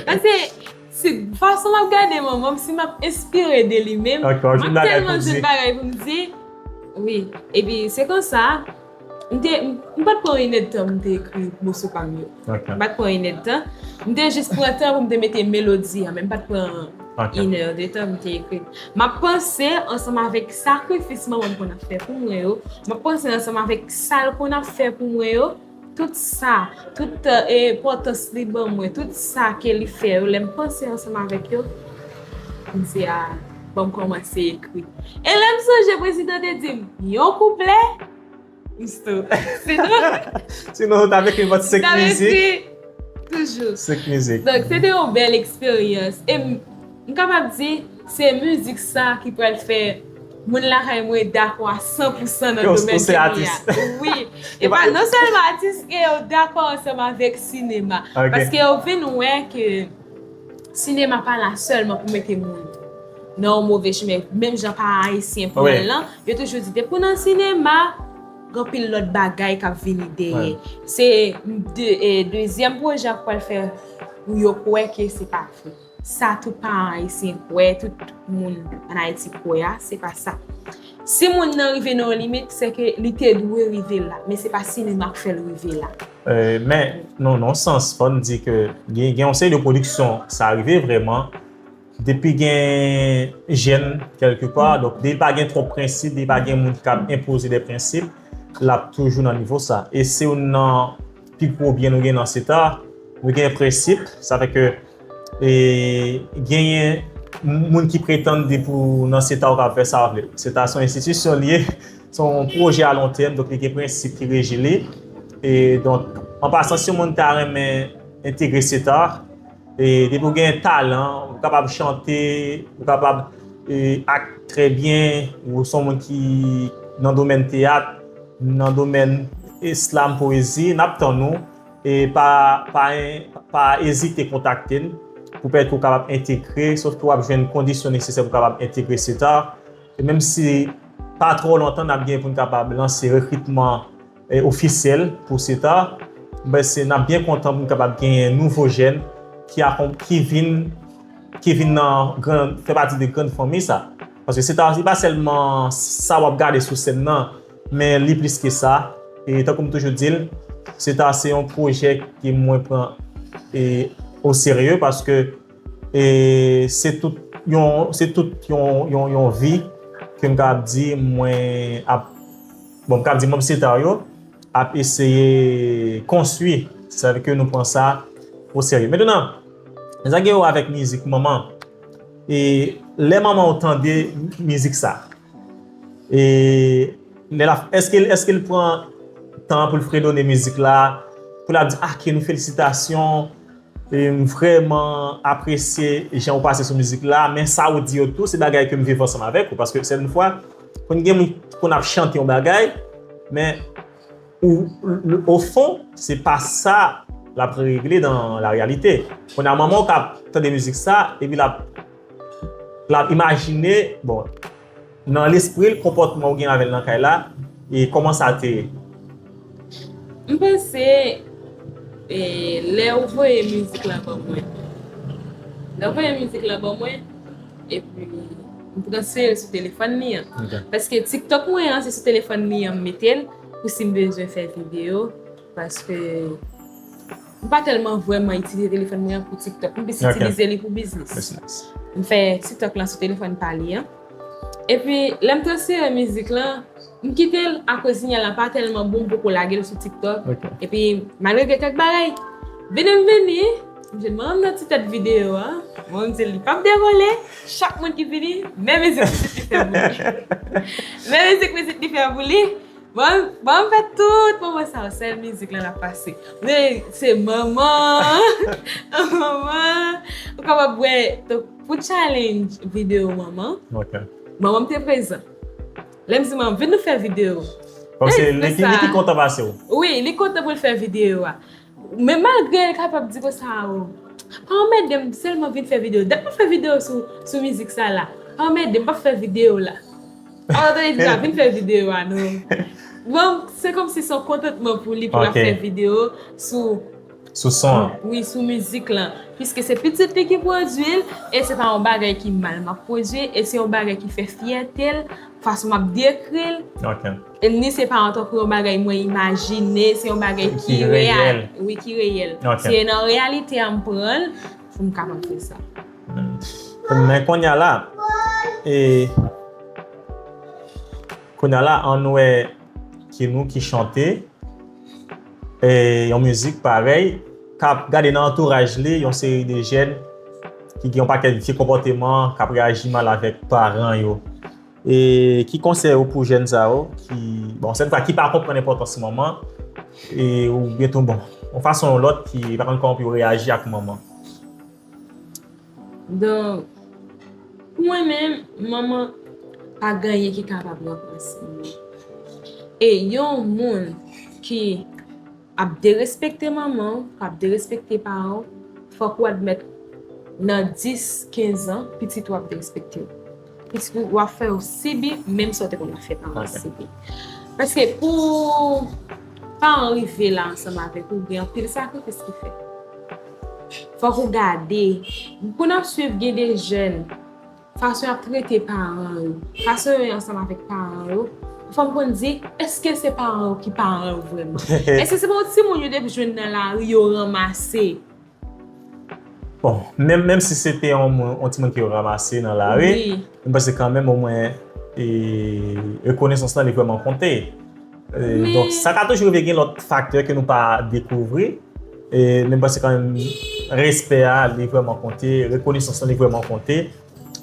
Paske, si fason m ap gade manman m, si m ap enspire de li menm, m ap tèlman jwenn bagay pou m di. Wi. Epi, se konsa, m te, m pa t pran inèdtan pou m te ekri moso pa m yo. M pa t pran inèdtan. M te jis pran tan pou m te mete melodi a, men m pa t pran inèdtan pou m te ekri. M ap panse ansanm avèk sakrifis manman m konn ap fè pou mwen yo, m ap panse ansanm avèk sa l konn ap fè pou mwen yo, tout sa, tout enpòtans li ban mwen, tout sa ke li fè yo, lè m panse ansanm avèk yo, m di, a, ban m kòmanse ekri. E lè m sonje prezidan te di m, yon kouplè, m stop. Se tout. Sinon, ou t ap ekri nenpòt senk mizik. Toujou. Senk mizik. Donk, se te yon bèl eksperyans. E m, m kapab di, se mizik sa ki pral fè moun lakay mwen dakò a san pou san nan domèn ke m ye a. Wi. E pa non sèlman atis, ke yo dakò ansanm avèk sinema. Paske yo vin wè ke sinema pa la sèlman pou mete moun nan yon move chimen, menm jan pa ayisyen pou mwen lan, yo toujou di, depi w nan sinema, gen anpil lòt bagay k ap vini dèyè. Se de, e, dezyèm pwojè k pral fè pou yo kwè ke se pa vre. Sa tout paran ayisyen kwè, tout moun ann Ayiti kwè a, se pa sa. Si moun nan rive nan yon limit, se ke li te dwe rive la, men se pa sinema k fè l rive la. Men, nan yon sans, fò n di ke gen, gen yon seri de pwodiksyon, sa rive vrèman, depi gen jèn kèlkepa, donk depi pa gen twòp prensip, depi pa gen moun ki kab enpoze de prensip, l ap toujou nan nivo sa. E se youn nan pi gwo byen nou gen nan seta, nou gen prensip, sa fè ke e genyen moun ki pretann depi w nan seta w ka fè sa w vle. Seta se yon enstitisyon l ye, se yon pwojè a lon tèm, donk li gen prensip ki reji li. E donk, an pasan, si yon moun ta renmen entegre seta, e depi w gen talan, ou kapab chante, ou kapab e, ak trè byen, ou se yon moun ki nan domèn teyat, nan domèn slam, powezi, n ap tann ou. E pa, pa, pa ezite kontakte n pou pèmèt ke w kapab entegre, sof ke w ap jwenn kondisyon nesesè pou w kapab entegre seta. E menm si pa twò lontan, n ap gen pou n kapab lanse rekritman e, ofisyèl pou seta, m panse n ap byen kontan pou n kapab genyen nouvo jèn ki, ki vin, ki vin nan gran, fè pati de grann fanmi sa. Paske seta, se pa sèlman sa w ap gade sou sèn nan, men li plis ke sa. E tankou m toujou di l, seta se yon pwojè ke mwen pran e, o serye paske e, se tout yon, se tout yon, yon, yon vi ke m kapab di mwen ap, bon, m kapab di manm seta yo ap eseye konstwi. Sa vle di ke nou pran sa o serye. Mentnan, Sa gen wè avèk mizik manman. E lè manman w tande mizik sa, e lè la, èske, èske l pran tan pou l fredone mizik la, pou l ap di, "Ah, Kenou, felisitasyon, e m vrèman apresye jan ou pase sou mizik la, men sa ou di yo tou, se bagay ke m viv ansanm avèk ou." Paske sèten fwa, konn gen moun konn ap chante yon bagay, men ou, o fon, se pa sa l ap regle dan la reyalite. Kounye a, manman w ka ap tande mizik sa, epi l ap, l ap imajine, bon, nan lespri l, konpòtman ou gen avè l nan kay la, e kòman sa te ye. M panse, e, lè ou voye mizik la ban mwen, lè ou voye mizik la ban mwen, epi m transfere l sou telefòn li an. Paske TikTok mwen an, se sou telefòn li an m mete l, pou si m bezwen fè videyo, paske m pa tèlman vrèman itilize telefòn mwen an pou TikTok. M plis itilize li pou biznis. M fè TikTok lan sou telefòn pa li an. Epi, lè m transfere mizik lan, m kite l akoz sinyal la pa tèlman bon, m poko lage l sou TikTok. Epi, malgre gen kèk bagay, vini m vini, m jwenn manman m nan ti tèt videyo a. Manman m di li p ap devole, chak moun ki vini, men mizik pitit li fè pou li. Men mizik pitit li fè pou li. Bon, bon, m fè tout moman sa yo, sèl mizik lan l ap pase. Men se manman, manman, ou kapab wè, donk, pou challenge videyo manman, manman m te prezan. Lè m di manman, vin nou fè videyo. Kòmsi li ki, li ki kontan pase w. Wi, li kontan pou l fè videyo a. Men malgre l kapab di konsa, o, pa anmède m, sèlman vin fè videyo. Dat m ap fè videyo sou, sou mizik sa la. Pa anmède m, m p ap fè videyo la. Alò, tande di la, vin fè videyo a non. Bon, se kòmsi se yon kontantman pou li pou l ap fè videyo sou Sou son an. Wi, sou mizik lan. Piske se pitit li ki pwodui l, e se pa yon bagay ki mal m ap pwodui, e se yon bagay ki fè fyète l, fason m ap dekri l. E ni se pa antanke yon bagay mwen imajine, se yon bagay ki reyèl. Wi, ki reyèl. Se nan reyalite a m pran l, pou m kapab fè sa. Men kounye a la, e, kounye a la, ann wè ki nou ki chante, e, yon mizik parèy, k ap gade nan antouraj li yon seri de jèn ki gen yon pakèt vye konpòteman, k ap reyaji mal avèk paran yo. E ki konsèy ou pou jèn sa yo ki, bon, sèten fwa ki pa konprann enpòtans manman, e oubyen tou, bon, yon fason ou lòt ki pa konn kòman pou yo reyaji ak manman? Donk, pou mwen menm, manman pa gen anyen ki kapab ranplase manman. E yon moun ki ap derespekte manman w, k ap derespekte paran w, fòk ou admèt nan dis, kenz an, pitit ou ap derespekte w. Pitit ou ap fè yo sibi menm sa w te konn ap fè paran w sibi. Paske pou paran w rive la ansanm avèk ou, gen anpil sakrifis ki fèt. Fòk ou gade. Pou n ap swiv, gen de jèn, fason y ap trete paran yo, fason yo ye ansanm avèk paran yo, fò m konn di, èske se paran yo ki paran yo vrèman? Èske se pa yon timoun yo te jwenn nan lari yo ranmase? Bon, menm, menm si se te yon moun, yon timoun ke yo ranmase nan lari, m panse kanmenm omwen, e, rekonesans lan li vrèman konte. E, donk, sa ka toujou rive gen lòt faktè ke nou pa dekouvri, e, men m panse kanmenm respè a li vrèman konte, rekonesans lan li vrèman konte.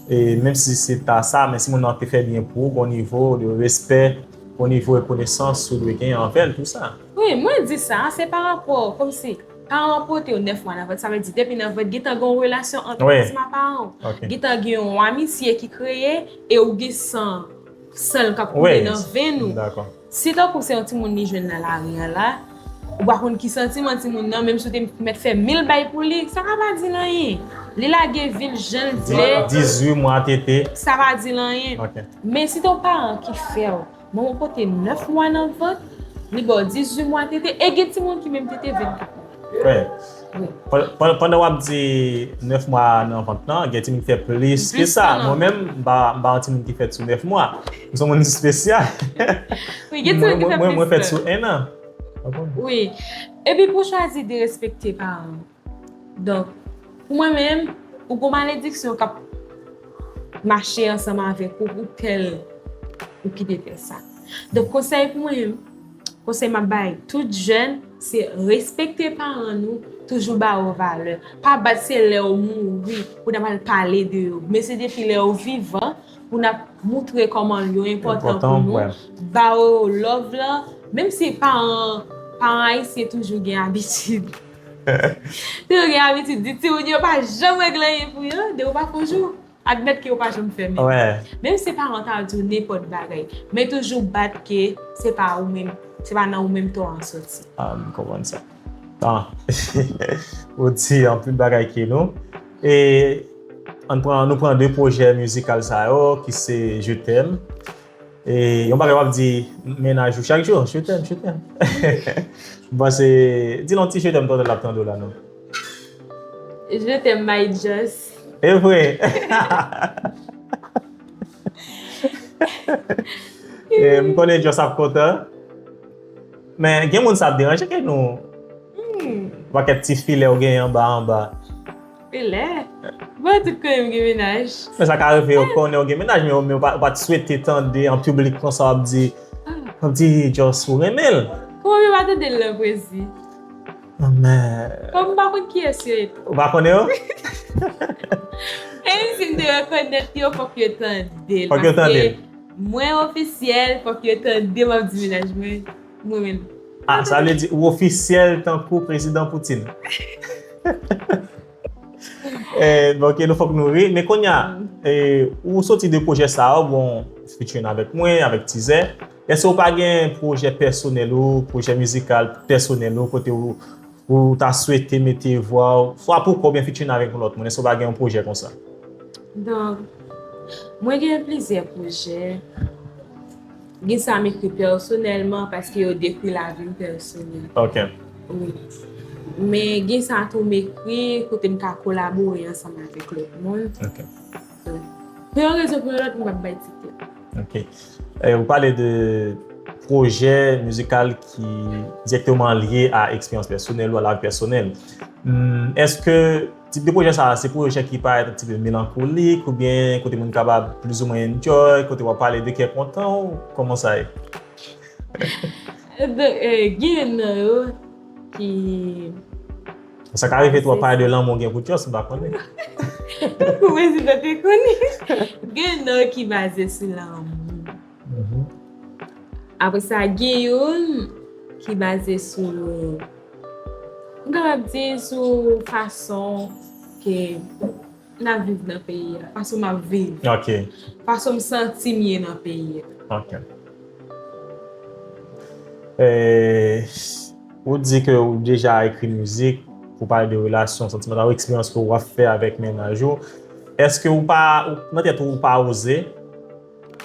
E menm si se ta sa, men si moun nan te fè byen pou ou, gon nivo de respè, gon nivo rekonesans ou dwe genyen anvè l, tou sa. Wi, mwen di sa, se pa rapò, kòmsi, paran an pote w nèf mwa nan vant, sa vle di depi nan vant, gentan gen yon relasyon ant ou ansanm ak paran w. Gentan gen yon amitye ki kreye, e ou gen san, san l k ap koule nan venn ou. Si tankou se yon timoun li jwenn nan lari an la, ou pa konn ki santiman timoun nan, menm si w te mèt fè mil bay pou li, sa ka pa di l anyen. Li lage vi l jan l vle. Dizuit mwa tete. Sa pa di l anyen. Men si te yon paran ki fè w, manman w pote nèf mwa nan vant, li ba w dizuit mwa tete, e gen timoun ki menm tete vennkat mwa. Wi. Pandan w ap di nèf mwa nan vant lan, gen timoun ki fè plis ke sa. Mwen menm, m pa, m pa yon timoun ki fèt sou nèf mwa. M se yon moun espesyal. Wi, gen timoun ki fè plis. Mwen, mwen fèt sou en an. Wi. Epi pou chwazi derespekte paran w. Donk, pou mwen menm, ou gon malediksyon k ap mache ansanm avèk ou pou tèl ou kite fè sa. Donk, konsèy pou mwen menm, konsèy m ap bay tout jèn, se respekte paran nou, toujou ba yo valè. Pa bat se lè yo mouri pou n ap al pale de yo. Men se depi lè yo vivan pou n ap moutre kòman yo enpòtan pou nou. Ba yo love lan. Menm si paran, paran ayisyen toujou gen abitid. Toujou gen abitid di timoun yo pa janm regle anyen pou yo, de ou pa fè jou. Admèt ke ou pa janm fè menm. Menm si paran ta di w nenpòt bagay, men toujou bat ke se pa ou menm, se pa nan ou menm tò an soti. Ah, m konprann sa. Ah. Ou di anpil bagay ke nou. E ann pran, nou pran de pwojè mizikal sa yo, ki se Je t'aime. E yon bagay w ap di mennaj ou chak jou, je t'aime, je t'aime. M panse, di l yon ti je t'aime pandan l ap tande w la non. Je t'aime, my Just. E vre. E, m konnen Just ap kontan. Men gen moun sa ap deranje ke nou. Hmm. Pakèt ti filè ou genyen anba anba. Filè? Bon, tout konnen m gen mennaj. Men sa ka rive yo konnen ou gen mennaj, men yo, men yo pa, yo pa t swete tande an piblik konsa w ap di, w ap di Just ou renmen l. Kòman m pa tande l nan pwezi? Men. Kòm m pa konn kiyès yo ye tou. Ou pa konnen yo? Menm si m te rekonèt yo, fòk yo tande l. Fòk yo tande l. Paske mwen ofisyèl, fòk yo tande m ap di mennaj mwen, mwen menm. Ah, sa vle di ou ofisyèl tankou prezidan Putin. Eh, bon, ok, nou fòk nou ri. Men kounye a, eh, ou soti de pwojè sa yo, bon, featuring avèk mwen, avèk Tizè. Èske ou pa gen pwojè pèsonèl ou, pwojè mizikal pèsonèl ou, kote ou, ou ta swete mete vwa ou, swa pou kò w oubyen featuring avèk yon lòt moun? Èske ou pa gen yon pwojè konsa? Donk, mwen gen plizyè pwojè. Gen sa m ekri pèsonèlman paske yo dekri lavi m pèsonèl. Ok. Wi. Men gen sa tou m ekri kote m ka kolabore ansanm avèk lòt moun. Ok. Pou yon rezon pou yon lòt, m p ap bay tit la. Ok. Eh, ou pale de pwojè mizikal ki dirèkteman lye a eksperyans pèsonèl ou a lavi pèsonèl. Hmm, èske tip de pwojè sa a, se pwojè ki parèt un petit peu mélancolique oubyen kote moun kapab plizoumwen enjoy, kote w ap pale de kè kontan ou kòman sa ye? Donk, eh, gen youn nan yo ki Sa ka rive tou w ap pale de lanmou w gen pou Just, m pa konnen. Tankou prezidan te konnen. Gen youn nan yo ki baze sou lanmou. Mhm. Apre sa, gen youn ki baze sou, m kapab di sou fason ke n ap viv nan peyi a, fason m ap viv. Ok. Fason m santi m ye nan peyi a. Ok. Eh, ou di ke ou deja ekri mizik, ou pale de relasyon santimantal, eksperyans ke w ap fè avèk mennaj ou. Èske ou pa, ou, nan tèt ou, ou pa oze?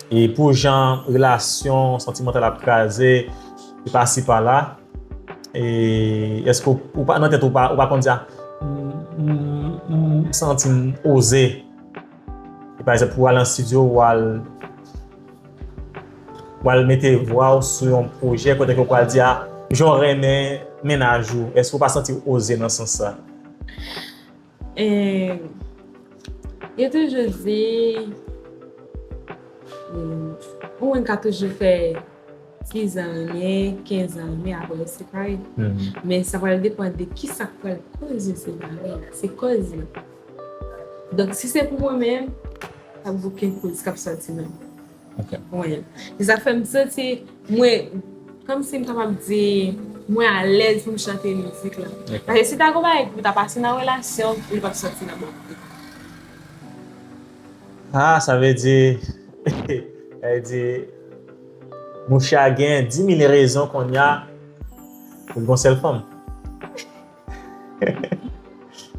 E pou jan relasyon santimantal ap kraze, e pasi pala, e èske ou, ou pa, nan tèt ou pa, ou pa konn di, "Ah, m, m, m santi m oze." E pa egzanp, ou al nan estidyo, ou al, ou al mete vwa w sou yon pwojè, kote ke ou pral di, "Ah, jan w renmen mennaj ou." Èske ou pa santi w oze nan sans sa? Eh, yo toujou di, hmm, yon moun ka toujou fè diz an renmen, kenz an renmen, apre yo separe. Mhm. Men sa pral depann de kisa k pral koz yo separe a. Se kòz yo. Donk, si se pou mwen menm, pa gen okenn koz k ap sòti nan mwen. Ok. Mwen. Se sa k fè m santi mwen, kòmsi m kapab di, mwen alèz pou m chante mizik la. Ok. Paske si ta gon bagay ki pou ta pase nan relasyon, li p ap sòti nan bòk mwen. Ah, sa vle di, sa vle di, mouche a gen dis mil rezon kounye a pou l gon sèl fanm.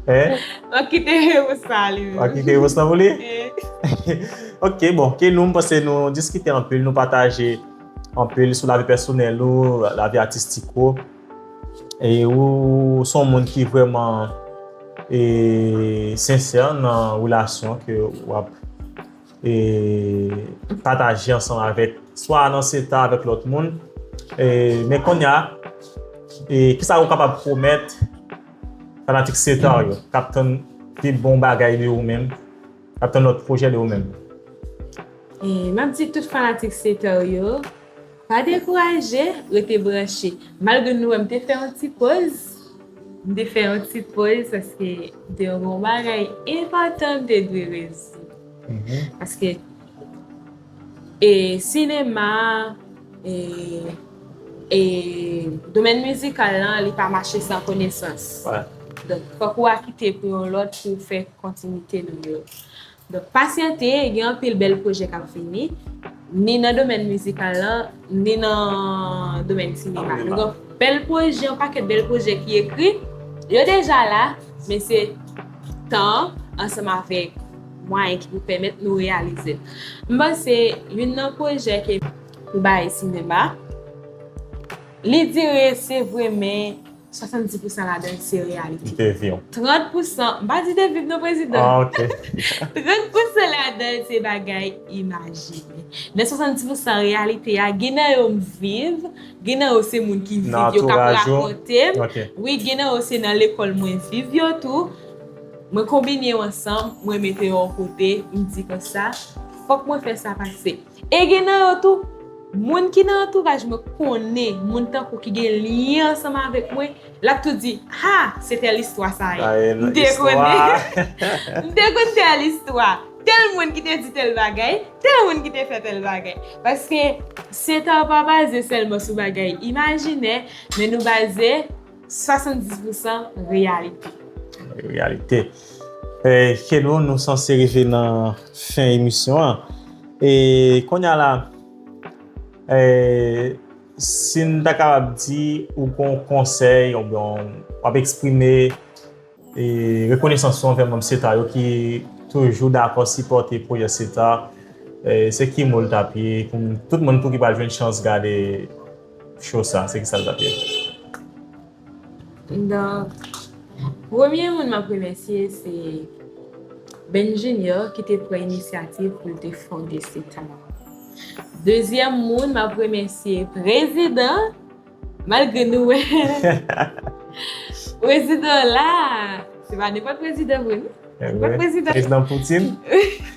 Hein? W ap kite repons la li menm. W ap kite repons la pou li? Eh. Ok, bon, ke nou, m panse nou diskite anpil, nou pataje anpil sou lavi pèsonèl ou, lavi atistik ou. E ou se yon moun ki vrèman, e, sensè nan relasyon ke w ap e, pataje ansanm avèk, swa nan seta avèk lòt moun. E, men kounye a, e, kisa ou kapab pwomèt fanatik seta w yo k ap tann pi bon bagay de ou menm, k ap tann lòt pwojè de ou menm? E, m ap di tout fanatik seta w yo, pa dekouraje, rete branche. Malgre nou wè m te fè yon ti poz, M te fè yon ti poz paske m te gen yon bagay enpòtan m te dwe rezoud. Paske e sinema, e, e domèn mizikal lan, li pa mache san konesans. Donk, fòk ou akite pou yon lòt pou w fè kontinite nan yon lòt. Donk, pasyante, gen anpil bèl pwojè k ap vini, ni nan domèn mizikal lan, ni nan domèn sinema. Nou gen bèl pwojè, yon pakèt bèl pwojè ki ekri. Yo deja la, men se tan an, ansanm avèk mwayen ki pou pèmèt nou reyalize l. M panse youn nan pwojè ke pou bay sinema, li dire, se vre, men swasanndis pousan ladan l se reyalite. Li te viv. Trant pousan, m pa di te viv non, prezidan. Ah, ok. Trant pousan ladan l se bagay imajine. Nan swasanndis pousan reyalite a, gen nan yo m viv, gen nan yo se moun ki viv yo k ap rakonte m. Wi, gen nan yo se nan lekòl mwen viv yo tou. Mwen konbine yo ansanm, mwen mete yo yon kote, m di konsa, fòk mwen fè sa pase. E gen nan yo tou, moun ki nan antouraj mwen konnen, moun tankou ki gen lyen ansanm avèk mwen, l ap tou di, ha, se tèl istwa sa ye. M te konnen. M te konn tèl istwa. Tèl moun ki te di tèl bagay, tèl moun ki te fè tèl bagay. Paske Seta pa baze sèlman sou bagay imajinè, men nou baze swasanndis pousan reyalite. Reyalite. E, Keno, nou sanse rive nan fen emisyon an. E kounye a la, e, si n ta kapab di ou gon konsèy, oubyen w ap eksprime, e, rekonesans ou anvè manm Seta yo ki toujou dakò sipòte pwojè Seta, e, se ki mo l t ap ye pou tout moun tou ki pral jwenn chans gade show sa, se ki sa l t ap ye? Donk, premye moun m ap remèsye se Ben Junior ki te pran inisyativ pou l te fonde Seta. Dezyèm moun m ap remèsye prezidan, malgre nou wè prezidan la, se pa nenpòt prezidan vre non. Se pa prezidan. Prezidan Poutine.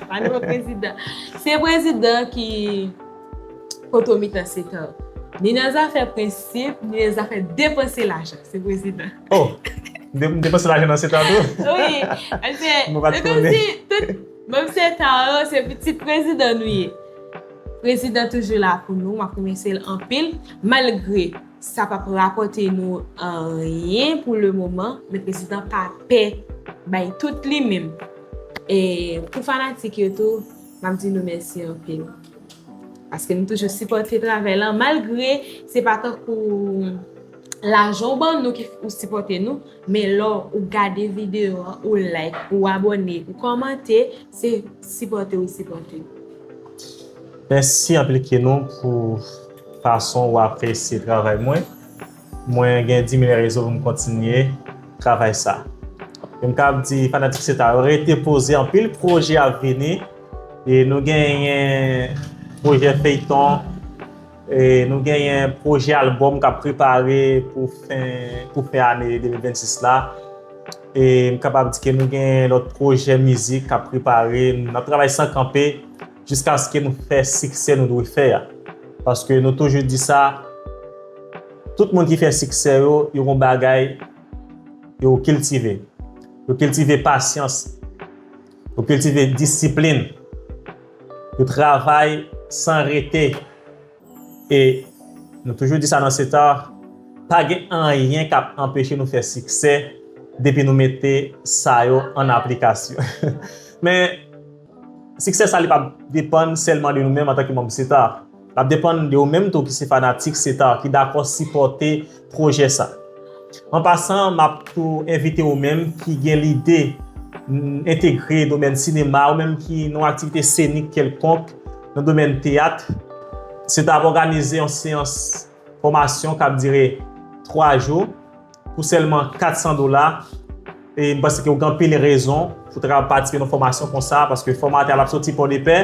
Pa nenpòt prezidan. Se prezidan ki poto mitan Seta. Ni nan zafè prensip, ni nan zafè depanse lajan. Se prezidan. Oh, de- depanse lajan nan Seta tou? Wi. Se kòmsi tout manm Seta yo, se pitit prezidan nou ye. Prezidan toujou la pou nou. M ap remèsye l anpil. Malgre sa p ap rapòte nou anyen pou le moman, men prezidan pa pè bay tout li menm. E pou fanatik yo tou, m ap di nou mèsi anpil. Paske nou toujou sipòte travay lan, malgre se pa tankou lajan w ban nou ki ou sipòte nou, men lè ou gade videyo a, ou like, ou abòne, ou kòmante, se sipòte ou sipòte nou. Mèsi anpil Keno pou fason ou apresye travay mwen. Mwen gen dimil rezon pou m kontinye travay sa. E m ka ap di fanatik Seta yo, rete poze, anpil pwojè ap vini. E nou genyen pwojè feyton, e nou genyen pwojè albòm k ap prepare pou fen, pou fen ane de mil vennsis la. E m kapab di ke nou gen lòt pwojè mizik k ap prepare. N ap travay san kanpe jiskaske nou fè siksè nou dwe fè a. Paske nou toujou di sa, tout moun ki fè siksè yo, yo gon bagay yo kiltive. Yo kiltive pasyans. Yo kiltive disiplin. Yo travay san rete. E nou toujou di sa nan Seta, pa gen anyen k ap anpeche nou fè siksè depi nou mete sa yo an aplikasyon. Men, siksè sa li p ap depann sèlman de nou menm antanke manm Seta. L ap depann de ou menm tou ki se fanatik Seta, ki dakò sipòte pwojè sa. An pasan, m ap tou envite ou menm ki gen lide, mm, entegre domèn sinema, ou menm ki nan yon aktivite senik kèlkonk nan domèn teyat, Seta ap òganize yon seyans fòmasyon k ap dire twa jou pou sèlman kat san dola. E m panse ke w gen anpil rezon pou w ta kapab patisipe nan fòmasyon konsa, paske fòmatè a l ap soti Pòdepè.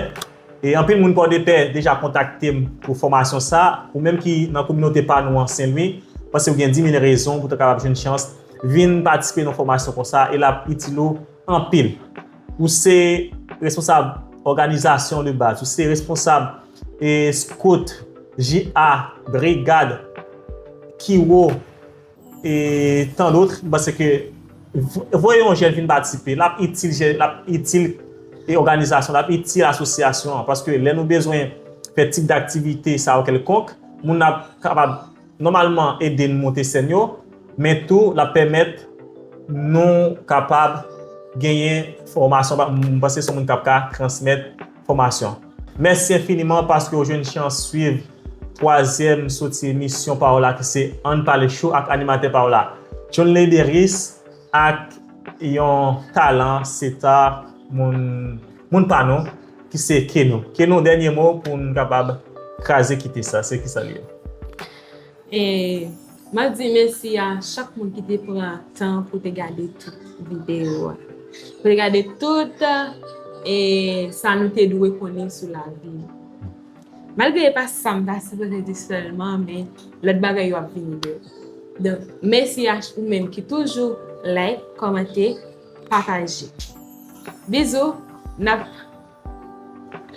E anpil moun Pòdepè deja kontakte m pou fòmasyon sa. Ou menm ki nan kominote pa nou an Sen Lwi, m panse w gen dimil rezon pou w ta kapab jwenn chans vin patisipe nan fòmasyon konsa e l ap itil ou anpil. Ou se responsab òganizasyon de baz, ou se responsab, e, scout, J A, brigad, kiwo, e tant d'autres, m panse ke v- voye yon jèn vin patisipe, l ap itil jèn, l ap itil e òganizasyon, l ap itil asosyasyon an, paske lè nou bezwen fè tip daktivite sa yo kèlkonk, moun nan ap kapab nòmalman ede n monte sèn yo, men tou l ap pèmèt nou kapab genyen fòmasyon. M panse se yon moun k ap ka transmèt fòmasyon. Mèsi enfiniman paske w jwenn chans swiv twazyèm soti emisyon Pawòl la ki se Ann Pale Show ak animatè Pawòl la, John Lederis, ak yon talan seta moun, moun pa nou ki se Keno. Keno, dènye mo pou n kapab kraze kite sa, se ki sa l ye? E m ap di mèsi a chak moun ki te pran tan pou te gade tout videyo a. Pou te gade tout e sa nou te dwe konnen sou lavi. Malgre e pa sa m ta sipoze di sèlman, men lòt bagay yo ap vini de. Donk, mèsi a ou menm ki toujou like, kòmante, pataje. Bizou, n ap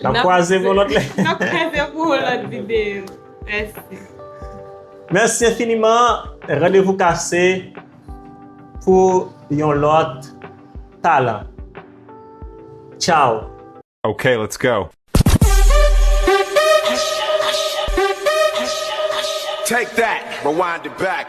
N ap kwaze pou lòt lè. N ap kwaze pou yon lòt videyo. Mèsi. Mèsi enfiniman. Randevou kase pou yon lòt talan. Tchao. Okay, let's go. Take that, rewind it back.